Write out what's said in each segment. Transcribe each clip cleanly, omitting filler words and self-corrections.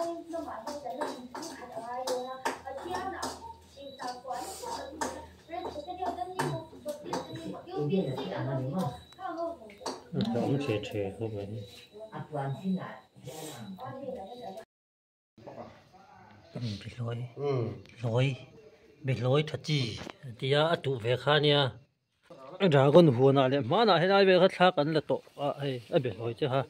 Awm the the khawp mai. Behlawi hlawi behlawi tha chi a tia a tuh ve kha ania dragon huanah leh hmanah helai vel kha thla kan la tawh a hei a behlawi che kha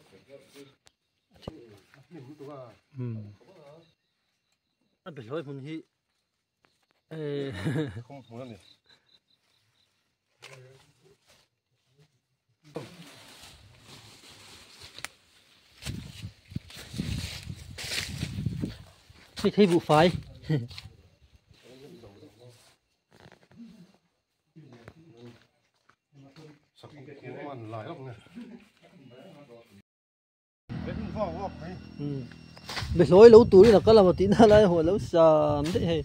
a behlawi hmun hi Hei thei buh fai. Behlawi lo turin a kal a maw tih na lai a haw lo sam daih hei.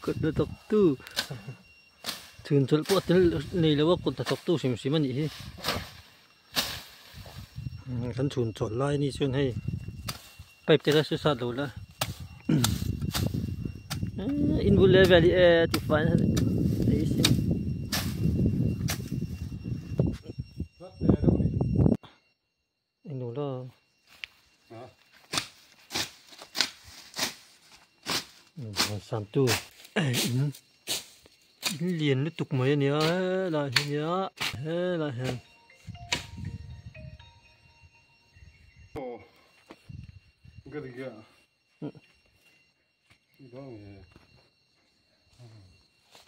Kut hnathawk tu chhun chawlh pawh tel nei lo a kut hnathawk tu hrim hrim a nih hi kan chhun chawlh lai a nih chuan hei pipe te kha su sat lo la in bul leh vel hi e ti fai nasa ei sin. Englo la. Samtu in in lian lutuk mai ania helai hi nia helai hian.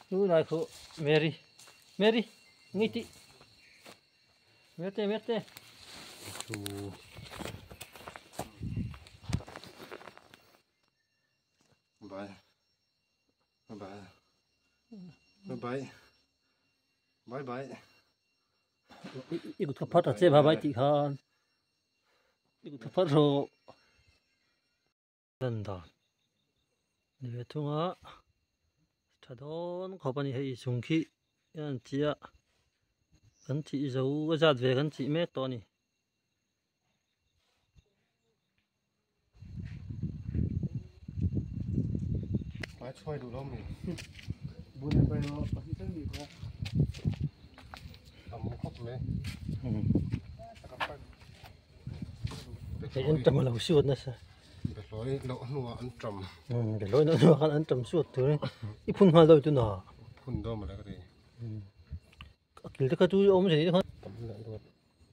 Tunah khu Mary Mary ngi tih Merte Merte Chu Bye Bye Bye Bye bye I kut kha phat a che bye bye tih khan I kut kha phat rawh. Lan dan ni ve thung a tha dawn khawp a ni hei chung khi hian an chi a kan chih zo a zat ve kan chih mek tawh a ni. Hei an tam a lo suat nasa. Behlawi loh hnuah an ṭam. Behlawi loh hnuah khan an ṭam suat tur in i phun nghal deuh tuna. Phun dawn mawle ka ti. A kil te kha chu awm zai khan. Tam leh luat.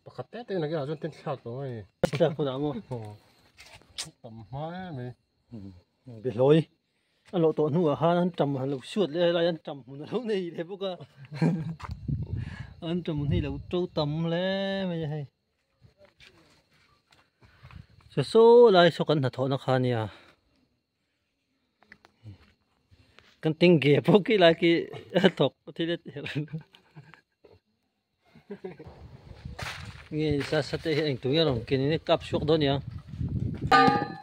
Pakhat te te in a kilah chuan tin thlak tawh mai. Thlak hunah maw. Tam hma em mai. Behlawi a loh tawh hnuah khan an ṭam han lo suat leh a helai an ṭam hmun a lo nei leh bawk a. An ṭam hmun hi lo to tam hle mai a hei. Saw saw lai saw kan hnathawhna kha ania kan ting ge pawh khi lai khi a thawk thil a ti nge sa sa te hi engtur nge a rawn ken in kap chhuak dawn nia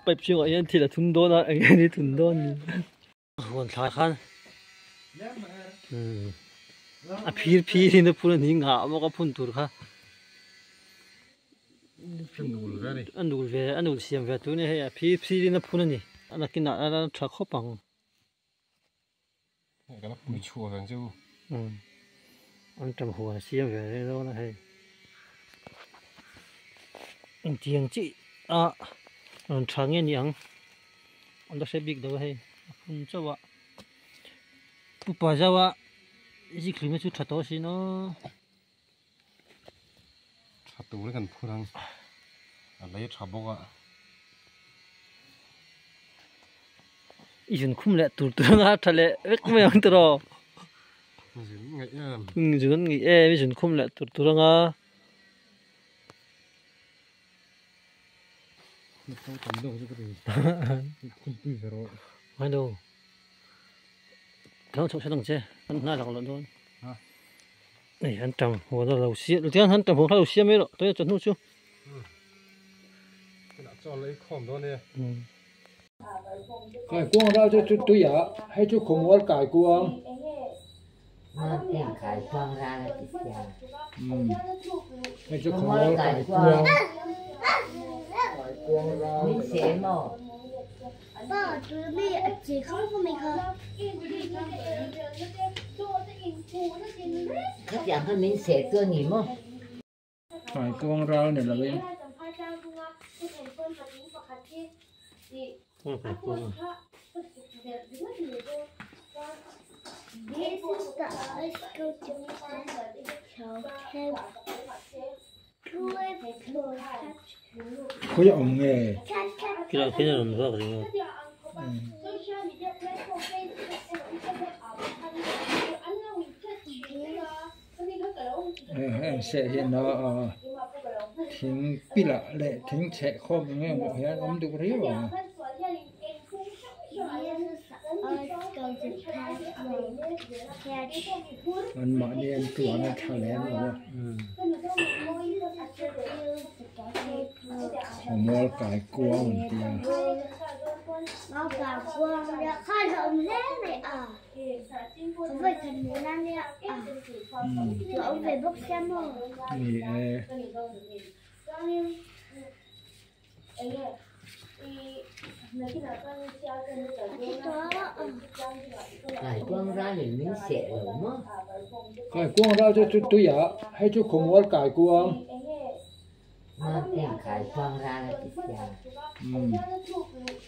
pipe chhungah hian thil a thun dawn a eng nge ni thun dawn ni. Huan thlai khan a phir phir in a phun a ni ngah bawk a phun tur kha a nul ve a nul siam ve tur a ni hei a phir phir in a phun a ni a nakinah a tha khawp ang. An tam huan siam ve reng dawn a hei engtiang chi a rawn tha nge ni ang. An la hre bik lo a hei a phun chauh a upa zauh a zikhlum hi chu tha tawh sin aw. Tha tur in kan phur ang a lei tha bawk a. I zun khum leh tur tur anga tha leh vek mai ang tiraw. Zun ngaih em. Zun ngaih em i zun khum leh tur tur anga. Hello Thang chho ang che an hna lak loh dawn hei an tam huan a lo siam tiang an tam huan kha lo siam mai rawh tawia chawhnu chu Kaikuang ral chu chu tuiah hei chu khawmual kaikuang. Hei chu khawmual kaikuang kaikuang ral Kaikuang ral ni lovin. Khawi a awm nge? Khilai khian a rawn vak ringawt. Heng seh hian a thing pilah leh thing chheh khawm eng emaw hian awm duh riau ang. Anmahni an tuan a tha lem lo a. Khawmual kai kuang an ti a. Ni e. Kaikuang ral chu chu tuiah hei chu khawmual kaikuang.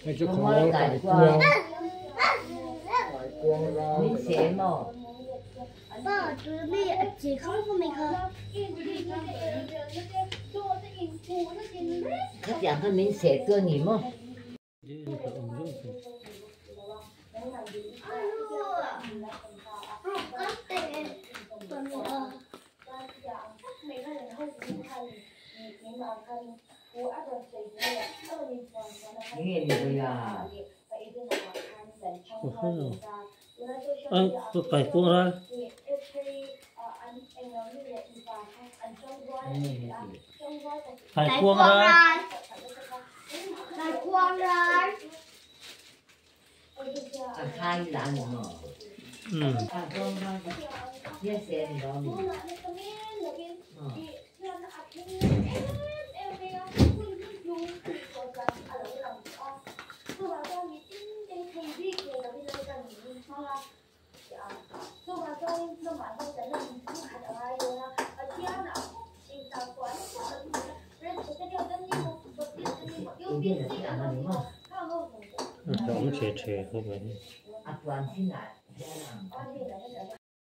Hei chu khawmual kaikuang. Kaikuang ral. Kaikuang ral. Kaikuang ral. Awm che che khawp mai.